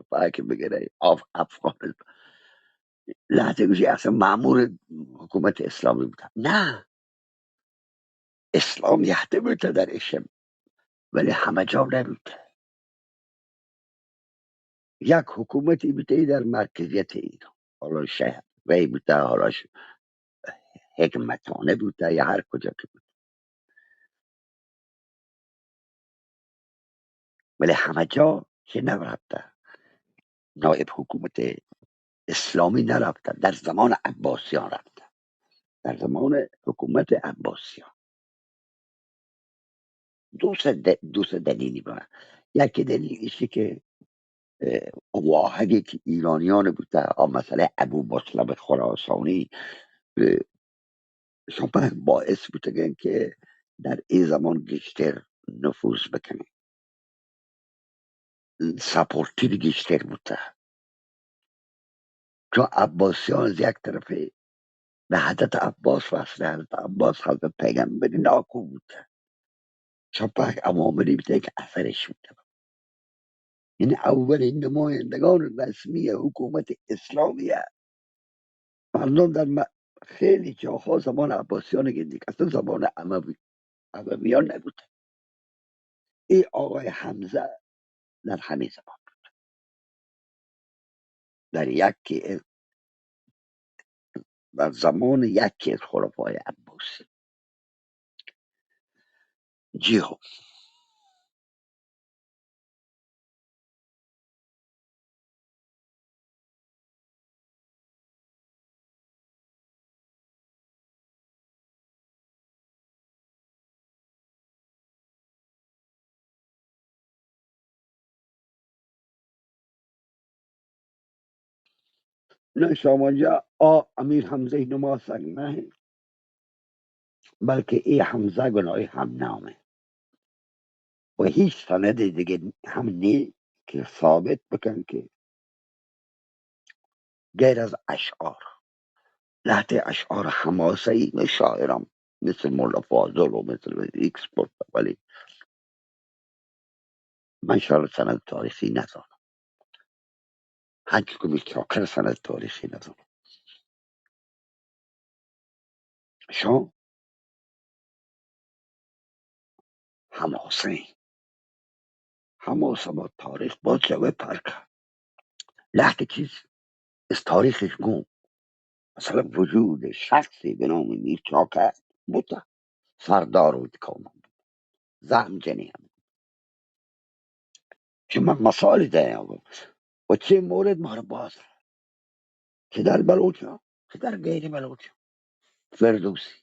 پاک بگرے، آف-، افغان، لہتے گوشی اصلاً مامور حکومت اسلامی بوتا. نہ، اسلام یہتے بوتا در اشم، ولی ہمہ جا نہ بوتا. یک حکومتی بوتا در مرکزیت ایران، حالا شہر وی بوتا، حالا ش-، حکمتانہ بوتا یا ہر کجا کہ بوتا. ولی ہمہ جا چی نہ رفتا؟ نائب حکومت اسلامی نہ رفتا، در زمان عباسیان رفتا، در زمان حکومت عباسیان. دو سد د-، دو سد دلیلی با. یکی دلیل ایشی کہ، اه، واحدی که ایرانیان بوده، آ مسئله ابو مسلم خراسانی، اه، شما باعث بوتگن که در این زمان گیشتر نفوذ بکنه، سپورتیر گیشتر بوته. چون عباسیان از یک طرفی به حضرت عباس وصله، حضرت عباس حضرت پیغمبری ناکو بوته، شما عواملی بوته که اثرش بوته. این اولین نمایندگان رسمی حکومت اسلامی است. مردم در م-، خیلی جاها زبان عباسیان گندی، اصلاً زبان اموی-، امویان نبود. این آقای حمزه در همین زبان بود. در یکی از، در زمان یکی از خلفای عباسی. جی ہو. نه، شما جا آ امیر حمزه نماسگ نه، بلکه ای حمزه گناهی هم نامه و هیچ سند دیگه هم نی که ثابت بکن که غیر از اشعار، لهته اشعار حماسه‌ای شاعران مثل ملا فاضل و مثل ایکس پورت، ولی من شان سند تاریخی نزانم. هنچو که می چاکر سند تاریخی نزانم. شان حماسه، حماسه با تاریخ باز جوه فرق. لهته چیز از تاریخش گون. مثلاً وجود شخصی به نام میر چاکر بوته، سردار و قوم زعم جنی هم. که من مثالی دهیم و چه مورد مارا باز، که در بلوچ، که در غیر بلوچ، فردوسی،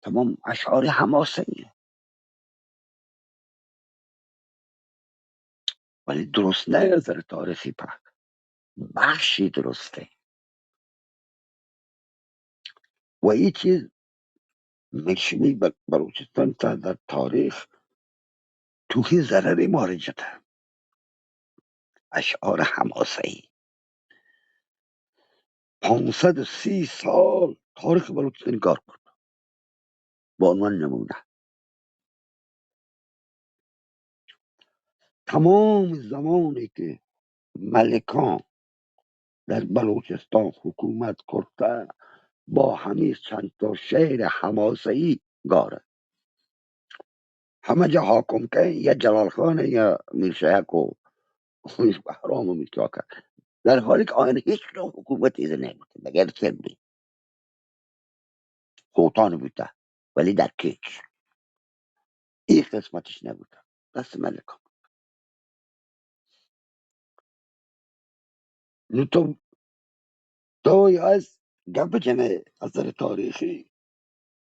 تمام اشعار حماسه، ولی درست نه از نظر تاریخی پاک، بخشی درسته. و این چیز مشمی بلوچستان تا در تاریخ توهین ضرری مارا جته. اشعار حماسه‌ای پانصد و سی سال تاریخ بلوچستان کار کرد. به عنوان نمونه، تمام زمانی که ملکان در بلوچستان حکومت کرده، با همی چند تا شعر حماسه‌ای گاره. همه جا حاکم که یا جلال خان یا میر شهک و بهرام و میر چاکر. در حالی که آیان هیچ نوع حکومتی نبوده، مگر سر بی. خوتان بوده، ولی در کیچ. این قسمتش نبوده. دست ملکان. نو تو، تو یا از گپ جنه از نظر تاریخی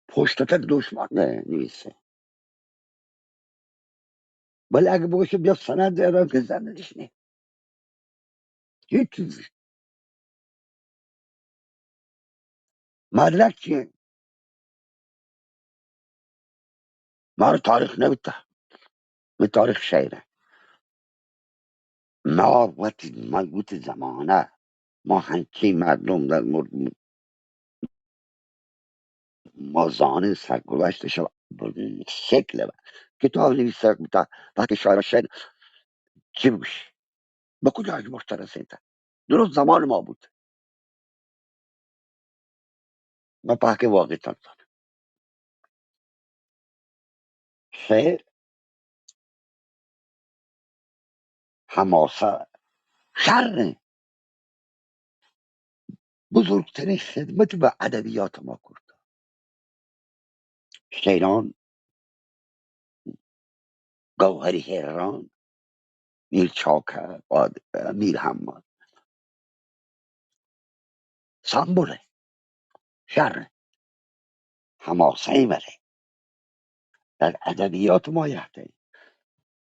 پشت تک دشمن نه نویسه. ولی اگه بگوشه بیا سند بیار، که سندش نه. هیچ چیزی. مدرک چیه؟ مارا تاریخ نبوده. می تاریخ شعره. ما وتی، ما وتی زمانه، ما هنچین مردم در مورد، ما زانین سرگذشتش به شکل با. کتاب نویسه بوده، وقتی شاعر شعر چی بگوشی؟ بہ کجا اژ برتہ رسینتہ؟ درست زمان ما بوت. ما پہکیں واقعہ تان زاناں. شعر، حماسہ، شر انت. بزرگترین خدمت بہ ادبیات ما کرتہ. شعران گوہری حیران، میر چاکر، میر حمل، سمبل انت، شر انت، حماسہ ءِ مر انت. در ادبیات ما یہتہ انت.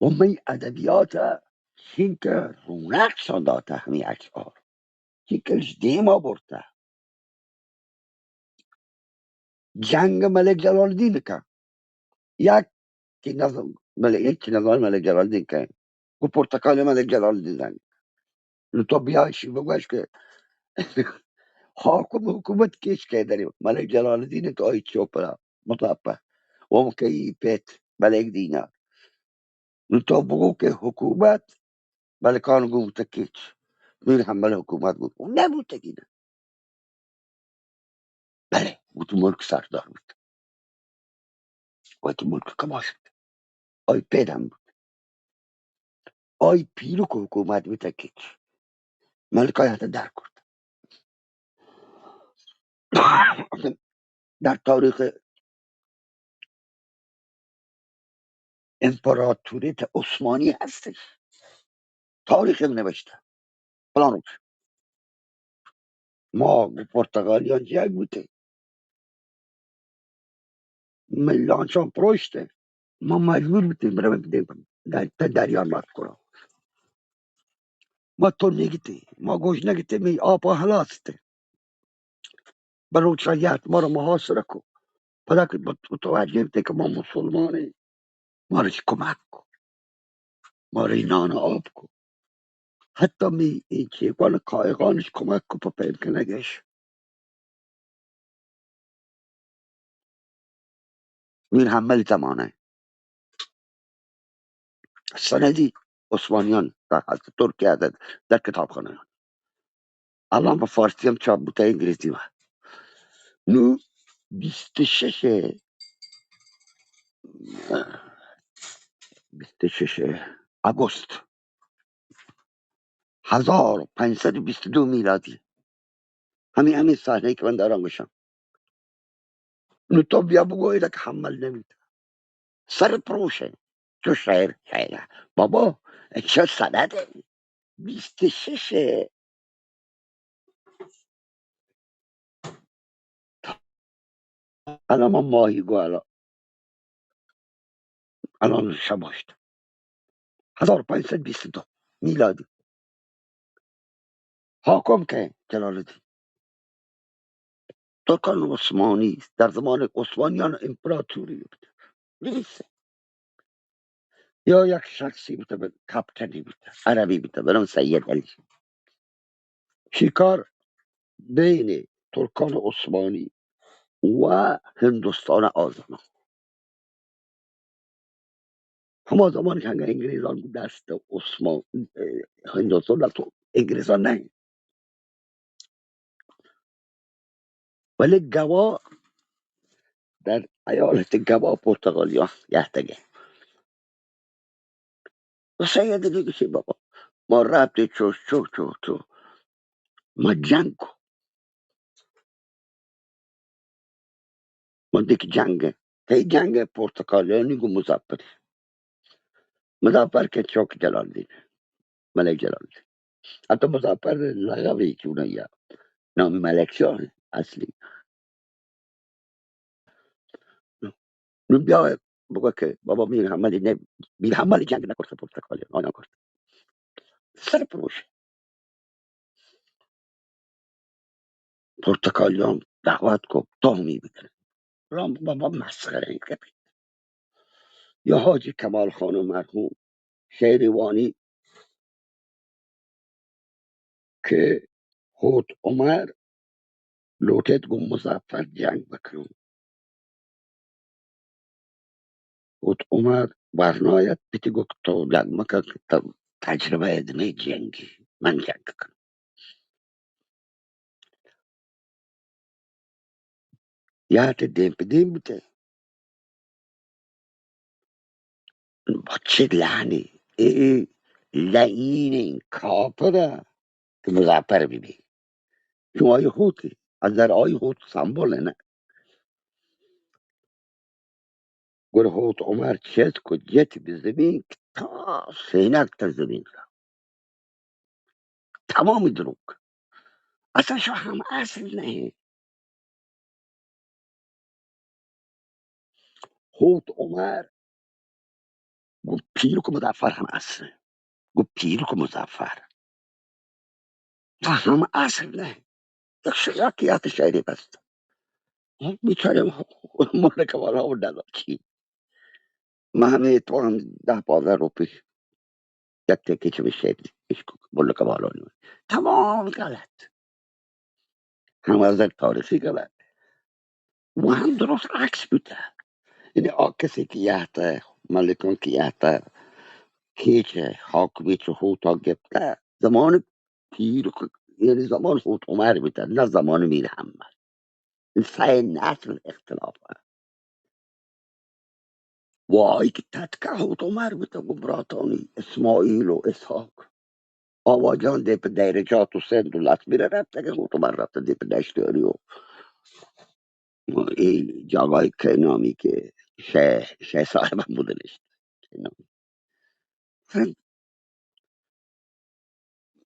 و مئے ادبیات ءَ چینکہ رونق شان داتہ ہمے اشعار، چینکہ اش دیما برتہ. جنگ ملک جلال الدین کن. یک کہ نزان، ملک، یک کہ نزان ملک جلال الدین کن. گو پرتکال ملک جلال الدین زنگ. نو تو بیا شی بگوش کہ حاکم حکومت کیچ کہ داری. ملک جلال الدین تو آئی چوپرا مطلب. و کئی پیت ملک دینار. نو تو بگو کہ حکومت ملکان گو بوتہ کیچ. میر حمل حکومت گو نہ بوتگی نہ. بلے، وتی ملک سردار بوت. وتی ملک کماش بوت. آئی پید ہم بوت. آئی پیرک حکومت بوت کیچ. ملکا یہتہ در کرت. در تاریخ امپراتوریت عثمانی ہستش. تاریخ نوشتہ. فلان روچ ما گو پرتگالیان جنگ بوتیں. مئے لانچان پروشتیں. ما مجبور بوتیں برویں در، در، دریا مات کرا. ما تو نگتیں، ما گوش نگتیں، مئے آپا ہلاس تیں. بلوچ ءَ یات مارا محاصرہ کو. پدا کہ بت-، متوجہ بوتیں کہ ما مسلمان ایں، مارا چہ کمک کو، مارا نان ءُ آپ کو. حتی می اے چیکوان قائقانش کمک کو پہ پیم کنگش. میر حمل زمانہ سندی عثمانیان در حضرت ترکیہ در، در کتابخانہ. الان بہ فارسی ہم چاپ بوتہ، انگریزی ما. نو بیست و شش، بیست و شش آگوست ہزار و پنج صد و بیست و دو میلادی. ہمے، ہمے سال کہ من داران گوشاں. نو تو بیا بگو ادا کہ حمل نبیت. سر پروش انت. چو شاعر، شاعر. بابا، چو سند انت. بیست و شش. الان من ماہی گو الان، الان شباشت. ہزار و پنج صد و بیست و دو میلادی. حاکم کئے؟ جلال الدین. ترکان عثمانی، در زمان عثمانیان امپراتوری بود. نویسه. یا یک شخصی بوده، کپتنی بوده، عربی بوده، به نام سید علی. شکار بین ترکان عثمانی و هندوستان آزمان. ہما زمان کہ انگریزان دست عثمان، ہندوستان دست انگریزان نہ انت. ولی گوا در ایالت گوا پرتغالیان یہتگے. و سید علی گوشی بابا، ما رابطے چو، چو، چو، چو، ما جنگ کو. من دیکھ جنگ، کئی جنگ؟ پرتغالیانی گو مظفر. مظفر کہ چوک جلال الدین، ملک جلال الدین. حتی مظفر لقبی چون یا نام ملک شاہ اصلی. نو بیا بگو کہ بابا میر حمل نے، میر حمل جنگ نہ کرتا پرتغالیان، آیاں کرتا. سر پروش. پرتغالیان دعوت کو تو ہمی بکن. رام بابا مسخرہ انت کپی. یا حاجی کمال خان مرحوم شعری وانی کہ ہوت عمر لوٹیت گوں مظفر جنگ بکنوں. ہوت عمر برنایت، پتی گو تو جنگ مکن، تو تجربہ ء دمے جنگی، من جنگ کناں۔ یات دیم پہ دیم بوتہ۔ بچے لانی، اے لعین کافر کہ مظفر بی بی۔ چون آئی ہوتی، اندر آئی ہوت سمبل ہے نا۔ گڑا ہوت عمر چست کو جت بہ زمین تا سینگ تا زمین را۔ تمامی دروگ۔ اصلا شو ہم اصل نہیں۔ ہوت عمر گوں پیرک مظفر ہم اصل۔ گوں پیرک مظفر۔ تا ہم اصل نہ۔ یک ش-، یکی آتی شعری بست۔ بیچارے ملک والا و ڈالا چی۔ من ہمیں تو ہم دہ پانزدہ روپی یک ٹکی چمی شعری اشکو ملک والا نو۔ تمام غلط۔ ہم از تاریخی غلط۔ و ہم درست عکس بوتہ۔ یعنی آ کسی کہ یہتہ، ملکان کہ یہتہ، کیچ حاکمیت ہوتا گپتہ، زمان پیر، یعنی زمان ہوت عمر بوتہ، نہ زمان میر احمد۔ این سئے نسل اختلاف ہے۔ و آئی کہ تتکہ ہوت عمر بوتہ گوں براتانی اسماعیل و اسحاق۔ آواجان دے پہ دیرجات و سند و لاتبیرہ رفتگہ، ہوت عمر رفتہ دے پہ دشتیاری و اے جاگاہے کہ نامی کہ شے، شے صاحب ہم بودنشت۔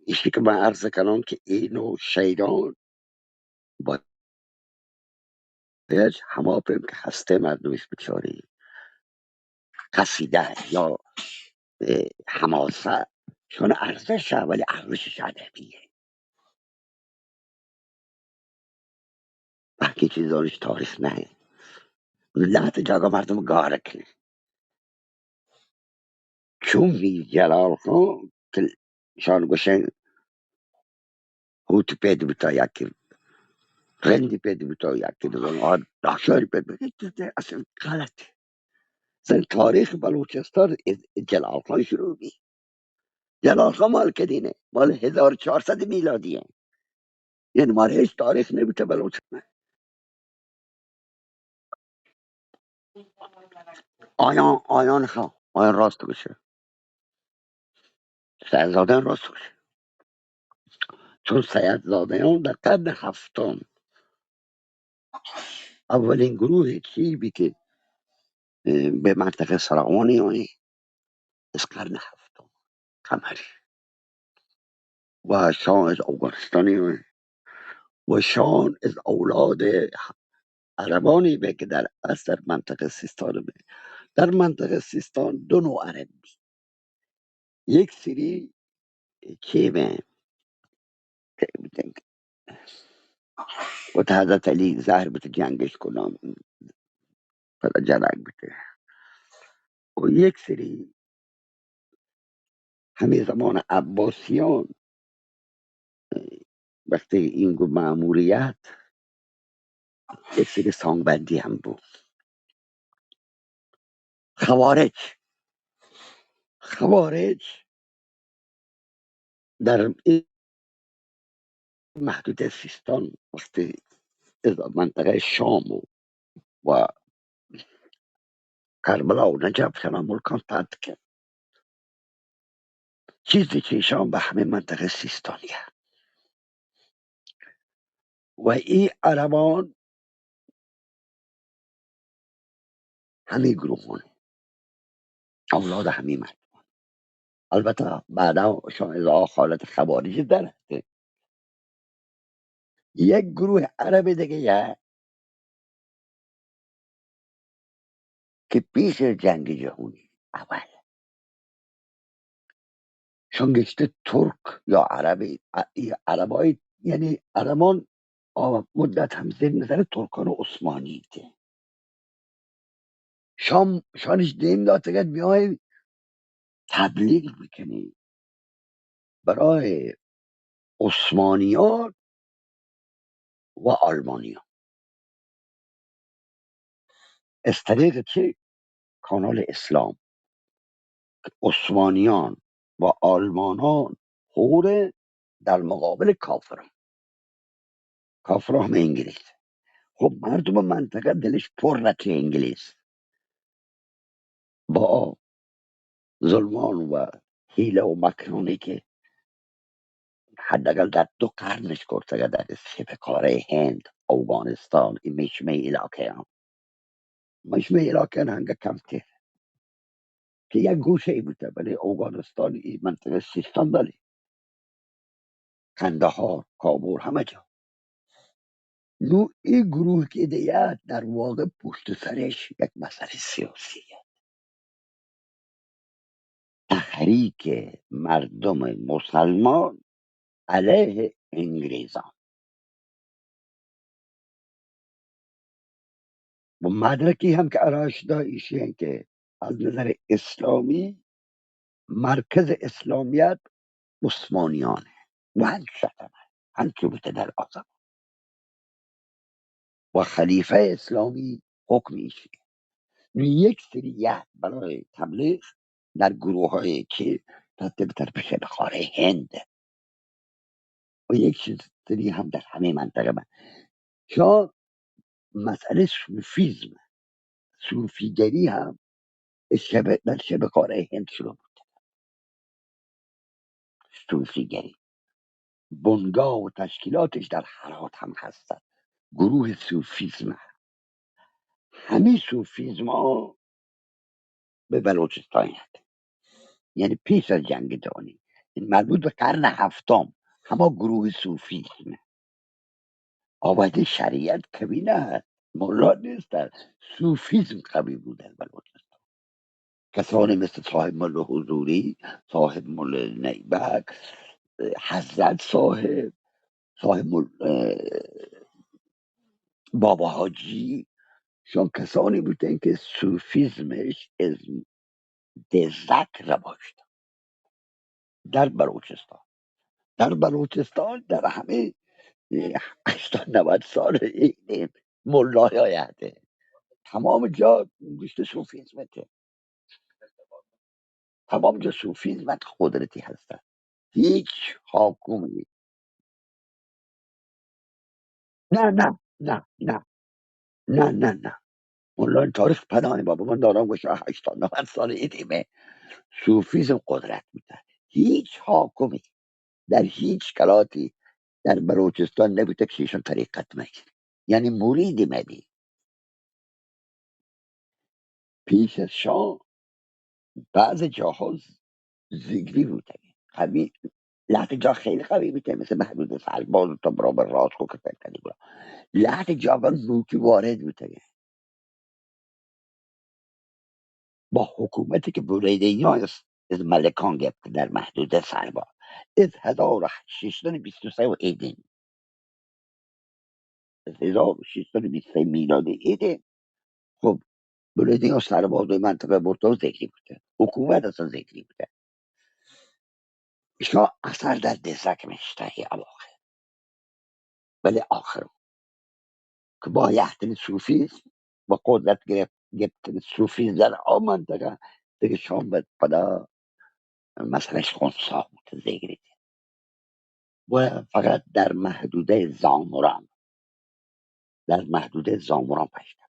ایشی کہ من عرض کناں کہ اے نوع شعران باید ہما پیم کہ ہستیں مردمش بچاری قصیدہ یا، اے، حماسہ چون ارزش ہے، ولی ارزشش ادبی ہے۔ باقی چیزانش تاریخ نہ ہے۔ لہت جاگہ مردم گار کنے۔ چون میر جلال خان کہ شان گوشن ہوتی پید بوتا یکی، رندی پید بوتا یکی، داکشاری پید بوتا، اصل غلط۔ زن تاریخ بلوچستان از جلال خان شروع بی۔ جلال خان مال کدینه؟ مال هزار و چهارصد میلادی ہے۔ یعنی مارا هیچ تاریخ نبوته بلوچستان۔ آیان، آیان ها، آیان راست گوشه۔ سیدزاده‌یان راست گوشه۔ چون سیدزاده‌یان در قرن هفتم اولین گروه چی بی که، اه، به منطقه سراوانی آیی، از قرن هفتم قمری. و شان از افغانستانی آیی. و شان از اولاد عربانی به که در اصل در منطقه سیستان به. در منطقه سیستان دو نوع عرب بی. یک سری چی بین، و تا حضرت علی ظاهر بوته جنگش کنان، پدا جنگ بوته. و یک سری همے زمان عباسیان، وقتی این گو مأموریت، یک سری سانگ بندی هم بو. خوارج، خوارج در این محدود سیستان وقتی از منطقه شام و، و کربلا و نجف چنا ملکان تحت که چیزی چیشان به همه منطقه سیستانیه. و ای عربان همی گروهان، اولاد همی مردمان. البته بعدا شان از آ حالت خوارج در هسته. یک گروه عرب دیگه یه که پیش جنگ جهانی اول شان گشته ترک یا عربی، ع-، ای عربای، یعنی عربان آ مدت هم زیر نظر ترکان و عثمانی ایته. شام، شانش دیم داتگت بیای تبلیغ بکنی برای عثمانیان و آلمانیان. از طریق چی؟ کانال اسلام. عثمانیان و آلمانان هور در مقابل کافران. کافران همه انگلیس. خب مردم منطقه دلش پر چه انگلیس با ظلمان و حیله و مکرانی که حداقل در دو قرنش کرتگ، در شبه قاره هند، اوگانستان، این مجمع علاقه هم، مجمع علاقه هم هنگه کمتر که یک گوشه ای بوده، ولی اوگانستان این منطقه سیستان داری، قندهار، کابل، همه جا. نو ای گروه که دیگه در واقع پشت سرش یک مسئله سیاسی، تحریک مردم مسلمان علیه انگریزان. و مدرکی هم که اراش دا ایشی هن که از نظر اسلامی مرکز اسلامیت عثمانیانه و هنچ شتمه، هنچ بوته در آزم و خلیفه اسلامی حکم ایشی. نو یک سری یه برای تبلیغ در گروه های که تحت به طرف شبه قاره هند و یک سری هم در همه منطقه من. شاه مسئله صوفیزم، صوفیگری هم شبه، در شبه قاره هند شروع بود. صوفیگری بنگاه و تشکیلاتش در هرات هم هستند. گروه صوفیزم، همین صوفیزم ها به بلوچستان یاد، یعنی پیش از جنگ جهانی، این مربوط به قرن هفتم، هما گروه صوفیزم آوازی شریعت قوی نه، ملا نیست، صوفیزم قوی بود در بلوچستان. کسانی مثل صاحب ملا حضوری، صاحب ملا نیبک، حضرت صاحب، صاحب مل-، اه، بابا حاجی، شان کسانی بودن که صوفیزمش از دزک رواج داشت. در بلوچستان، در بلوچستان در همه، اه، هشتاد نود سال این ملایایت تمام جا گوشت صوفیزم ته. تمام جا صوفیزم قدرتی هستن. هیچ حاکمی نه، نه، نه، نه. نه، نه، نه. ملایان تاریخ پدانی بابا، من دارم گوش هشتاد نود سال ایدیمه صوفیزم قدرت بوده. هیچ حاکمی در هیچ کلاتی در بلوچستان نبوده که ایشان طریقت مگیر. یعنی مریدی مبی. پیش از شاه بعض جاها زگری بوتگی. قوی، لهت جا خیلی قوی بوتگی، مثل محدود سرباز و تا برابر راست کو که فکر کنی برا. لهت جا با نوکی وارد بوتگی. با حکومتی که بریده‌ای از، از ملکان گرفت در محدود سرباز. از هزار و ششصد و بیست و سه و ایدین. از هزار و ششصد و بیست و سه میلادی ایدین. خب، بریده‌ای از سرباز منطقه برتا و زگری بوته. حکومت اصلا زگری بوته. شاه اثر در دزک نشته ای اواخر. ولی آخر که با یهتن صوفیزم و قدرت گرفت، گرفتن صوفیزم در آ منطقه دیگه شام به پدا مسئلهش خونسا بود، زگری. و فقط در محدوده زامران، در محدوده زامران پیش کپت.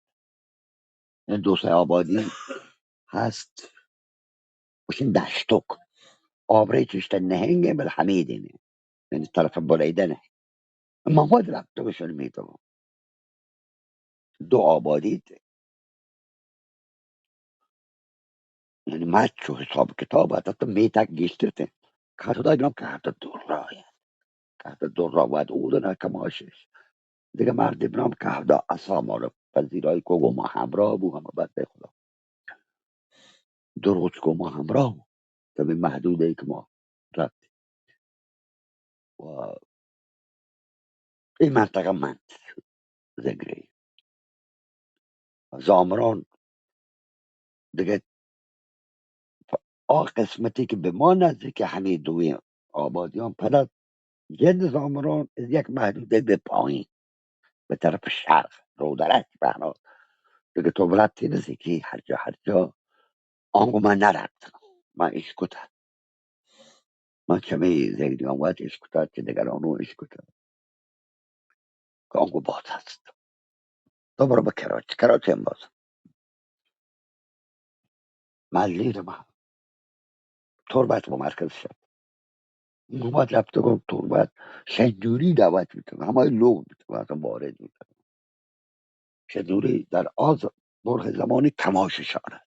این دو سه آبادی هست، بشین دشتک. آبرای چشت نهنگه، بل حمیدینه. یعنی طرف بریده نه. محمد رفته بشون میتونم. دو آبادی ته. یعنی ما چو حساب کتاب ات تو میتک گیشتر ته. کار خدا گرام که هفته دور راه. که هفته دور راه باید اودن کماشش. دیگه مرد برام که هفته اصلا ما رو پذیرایی کو و ما همراه بو، همه بنده خدا. دو روچ کو ما همراه بو. تبی محدوده که ما رفت. و این منطقه مند زگری. زامران دیگه پ-، آ قسمتی که به ما نزدیک همه دوی آبادیان پدا جند زامران از یک محدوده به پایین، به طرف شرق، رودرک بهنا. دیگه تو برفتی نزدیکی هر جا، هر جا. آنگو من نرفتم. من ایش کتم. ما چمی زیگریان وت اشکتا، چہ دگرانو اشکتا کہ آنگو باز ہست. تو برو بہ کراچی، کراچی ہم باز. ما لیر ما تربت بہ مرکز شد. ما رفتگوں تربت، شنجوری دعوت بیتگ، ہمائی لوگ بیتگ، اصلاً وارد بیتگ. شنجوری در آ ز-، برہ زمانی کماش شہر ات.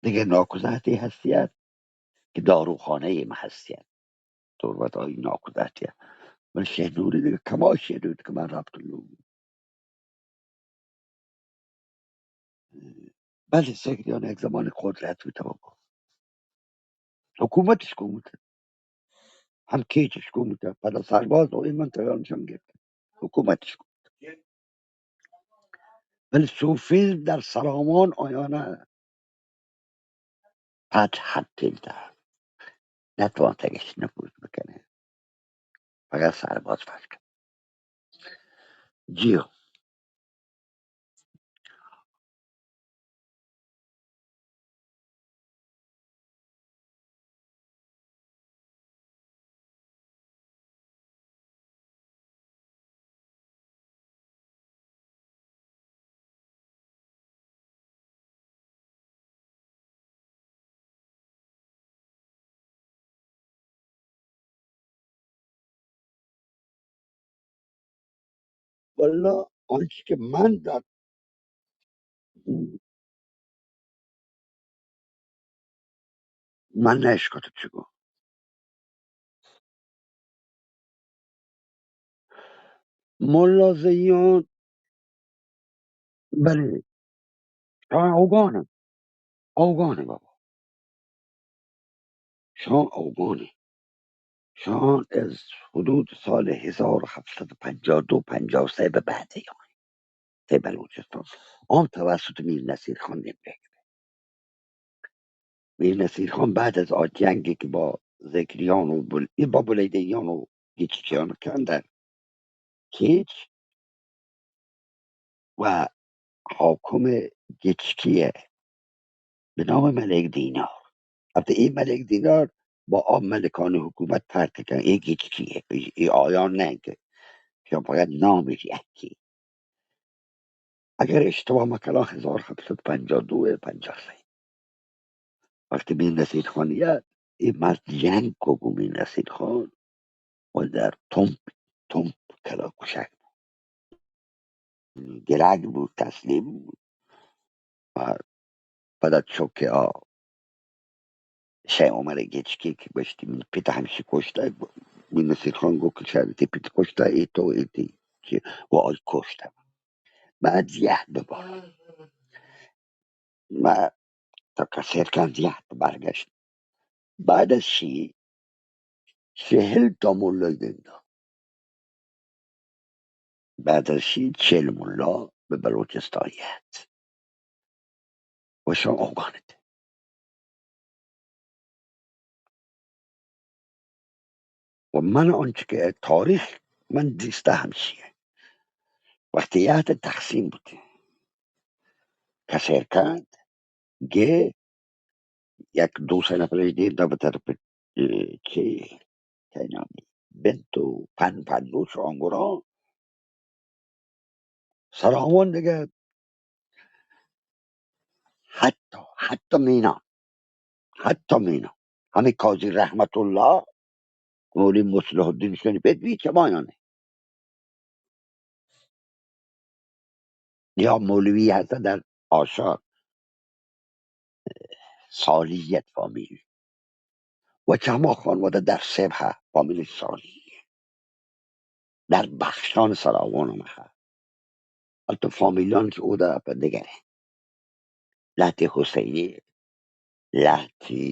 دگہ ناکوزہتے ہستی ات کہ داروخانہ ایم ہستی ات. تربت آئی ناکوزہتے ات. بلے شنجوری دگہ کماشے نبوت کہ من رفتگوں. بلے زگریان یک زمانے قدرت بوتہ بابا. حکومتش گون بوتہ. ہم کیچش گون بوتہ. پدا سرباز و اے منطقہ نشان گرفت. حکومتش گون بوتہ. بلے صوفیزم در سراوان آیانا پد حد تیلتہ. نتوانتگش نفوذ بکنہ. فقط سرباز فرق. جی ہو. واللہ آنچہ کہ من در، من نہ اشکتہ چگو. ملا زیان، بلے شاہ اوگان انت، اوگان انت بابا. شاہ اوگان انت. شاہ از حدود سال ہزار و ہفتصد و پنجاہ و دو پنجاہ و سہ بہ بعد آئی تہ بلوچستان، آن توسط میر نصیر خان نیمگرگ. میر نصیر خان بعد از آ جنگی کہ با زگریان و بل-، با بلیدیان و گچکیان کندن، کیچ و حاکم گچکی بہ نام ملک دینار. البتہ اے ملک دینار با آ ملکانی حکومت فرق کن، اے گچکی، اے، اے آیان نہ کہ، کہ فقط نامش یکی. اگر اشتباہ مکناں، ہزار ہفتصد و پنجاہ و دو یا پنجاہ و سہ، وقتی میر نصیر خان یات، اے مرد جنگ کو گو میر نصیر خان و در تمپ، تمپ کلا کشگ بو. گرگ بو، تسلیم بو. و پدا چک آ شے عمر گچکی کہ گوشتی من پت ہمشی کشتہ، میر نصیر خان گو کہ شاید تی پت کشتہ، اے تو اے تی چی، و آئی کشتہ. بعد یاد ببا. ما تا کسیر کن یاد برگشت. بعد از شی چہل تا ملا زندہ. بعد از شی چہل ملا بہ بلوچستان یات. و شان اوگان انت. و من آنچہ کہ تاریخ من دیستہ ہمشی انت. وقتی یات تقسیم بوتہ، کسیر کند، گہ یک دو سہ نفرش دیر دا بہ طرف، اه، چی، کئی نامی، بنت و پن پنوش آنگران سراوان دگہ حتی، حتی مینا، حتی مینا. ہمیں قاضی رحمت اللہ، مولوی مصلح الدین شنی پت بھی چمایانے. یا مولوی ہسا در آشا صالحیت فامیل و چہ ہما خانوادہ در سبہ فامیل صالحی، در بخشان سراوان ہم ہا. البتہ فامیلان کہ اودا پہ دگرے. لہتی حسینی، لہتی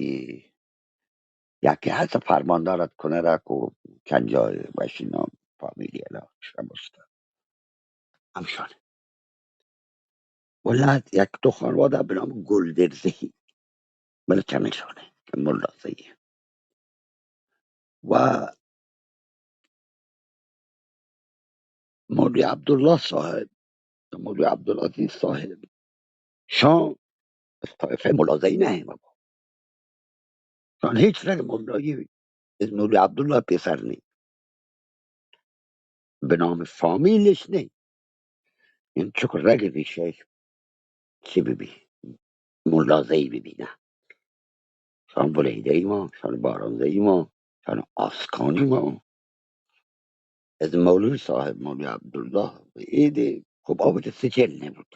یکے ہست فرماندار ات کنرک و چند جای وشی نام فامیلی الا شمسته. ہمشان. و لہت یک دو خانوادہ بہ نام گلدرزی. بلے چمیشان کہ ملا زئی و مولوی عبداللہ صاحب، مولوی عبدالعزیز صاحب، شان از طایفہ ملا زئی نہ ایں بابا. تان هیچ رگ مولایی از مولوی عبدالله پیسر نی. به نام فامیلش نی. این چک رگ ریشه چی ببی؟ مولازهی ببی نه. شان بلیدهی ما، شان بارانزهی ما، شان آسکانی ما. از مولوی صاحب، مولوی عبدالله، ایدی خب آبت سجل نبود.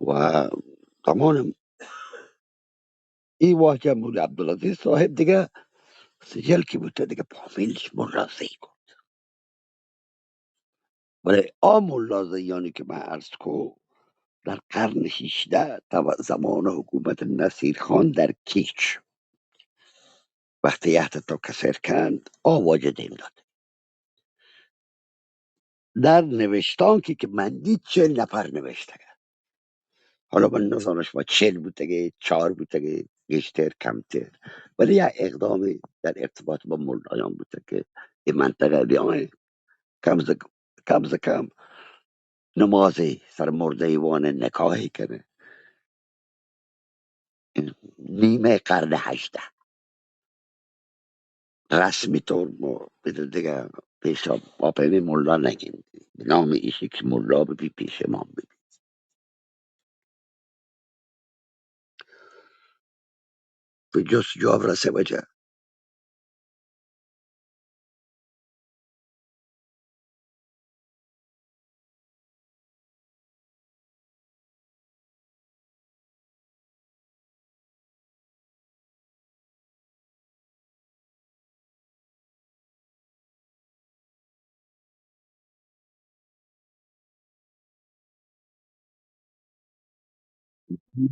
و زمان ای واجه مولوی عبدالعزیز صاحب دیگه سجل کی بوته دیگه فامیلش مولازهی کرد. بلے آ مولازهیانی که من عرض کو در قرن هیجده تا زمان حکومت نصیر خان در کیچ وقتی یهت تو کسر کند، آ واجه دیم داد. در نوشتانکی که من دید چهل نفر نوشتگه. حالا من نزانم شما چهل بوتگه، چار بوتگه، گیشتر، کمتر. ولی یک اقدامی در ارتباط با ملایان بوتگه که این منطقه بیاین. کم ز، کم ز کم نمازی سر مردهی وانه، نکاحی کنه. نیمه قرن هجده. رسمی طور ما بدن دیگه پیش ما پهمی ملا نگیم. به نام ایشی که ملا ببی پیش ما ببی. به جست جواب رسه وجه.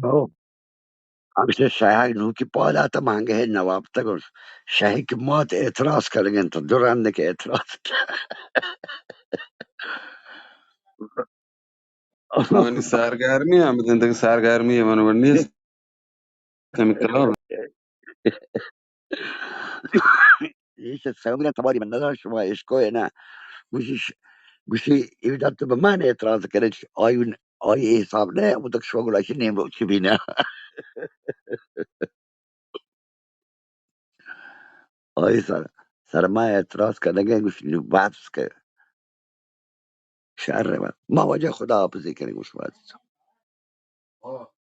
او. همیشه شهک نوکی پاد آتا مانگه نوابتگ و شهک مات اعتراض کردگن تو دو رند که اعتراض. منی سرگرمی هم بدن، دیگه سرگرمی من ور نیست. کمی کلام. ایش سوگرا تباری من نداشت، شما اشکوه نه. گوشی ش، گوشی ایودا تو به من اعتراض کنه، آی، آی حساب نه، او تک شما گلاشی نیم روچی بینه. آئی سر، سر ما اعتراض کنگے، گوشت نو بس کہ شر بات. ما واجہ خدا حافظی کنیں گوشت بس.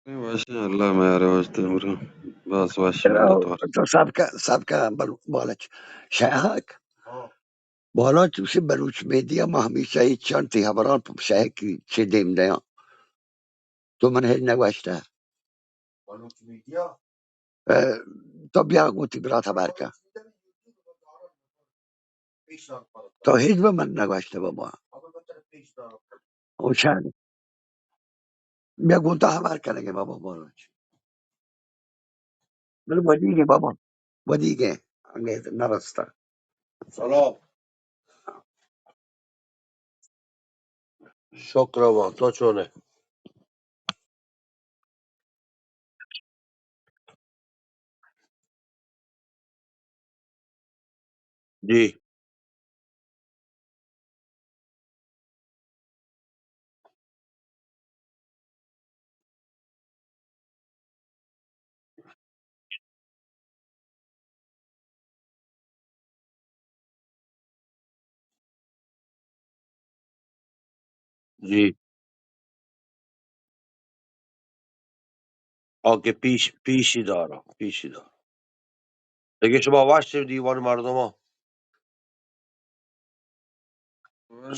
وش، اللہ میارے وش تمرا. بس وش. تو سب کا، سب کا بل-، بالچ شاہک. بالچ گوشی بلوچ میڈیا ما ہمیشہ ہیچ چنتی خبران پہ شاہک چے دیم دیاں. تو من ہچ نگوشتہ. بلوچ میڈیا؟ اے، تو بیا گوں وتی برات ہبر کن. تو ہچ بہ من نگوشتہ بابا. او شان. بیا گوں تو ہبر کنگے بابا بلوچ. بلے ودیگے بابا، ودیگے، انگت نرستہ. سلام. شکر بابا، تو چونے؟ جی. جی. آ کہ پیش، پیشی دارا، پیشی دارا. دگہ شما وش دیوان مردم.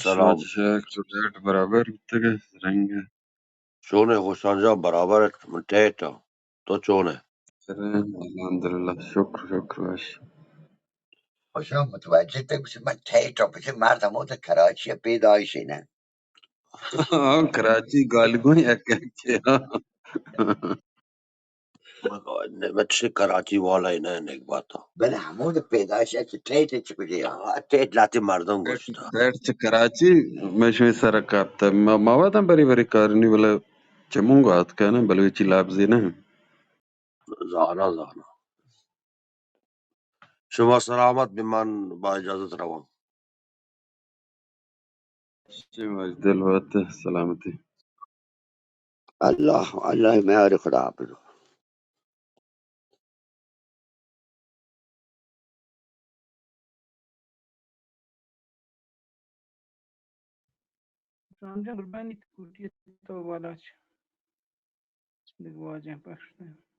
سلام. شما چہ شیخ چو ریٹ برابر بوتگ ء رنگ. چون ء ہوشان جان برابر ات، من ٹیٹ آں. تو چون ئے؟ الحمدللہ، شکر، شکر، وش. خوشا متوجہ تک من ٹیٹ آں، پچے مرد ہمود کراچی ء پیدائشی نہ. ہاں، کراچی گالگون یک یک چے. من چشیں کراچی والا ء نہ نگبات آں. بلے ہمود پیدائش ء چہ ٹیٹ ء چہ کجے آں؟ ٹیٹ لاتی مردم گوشت. ٹیٹ چہ کراچی مئے شمئے سر ء کپت. ما، ما وت ہم بری بری کارنی، بلے چہ مونگا اتکہ نہ، بلوچی لبزے نہ. زاناں، زاناں. شما سلامت بہ، من با اجازت رواں. چے واجہ دل وت سلامتی. اللہ، اللہ میاری، خدا حافظ. رام جان قربانی، تو کوٹی تو بالاچ۔ دگہ واجہ پخش نہ۔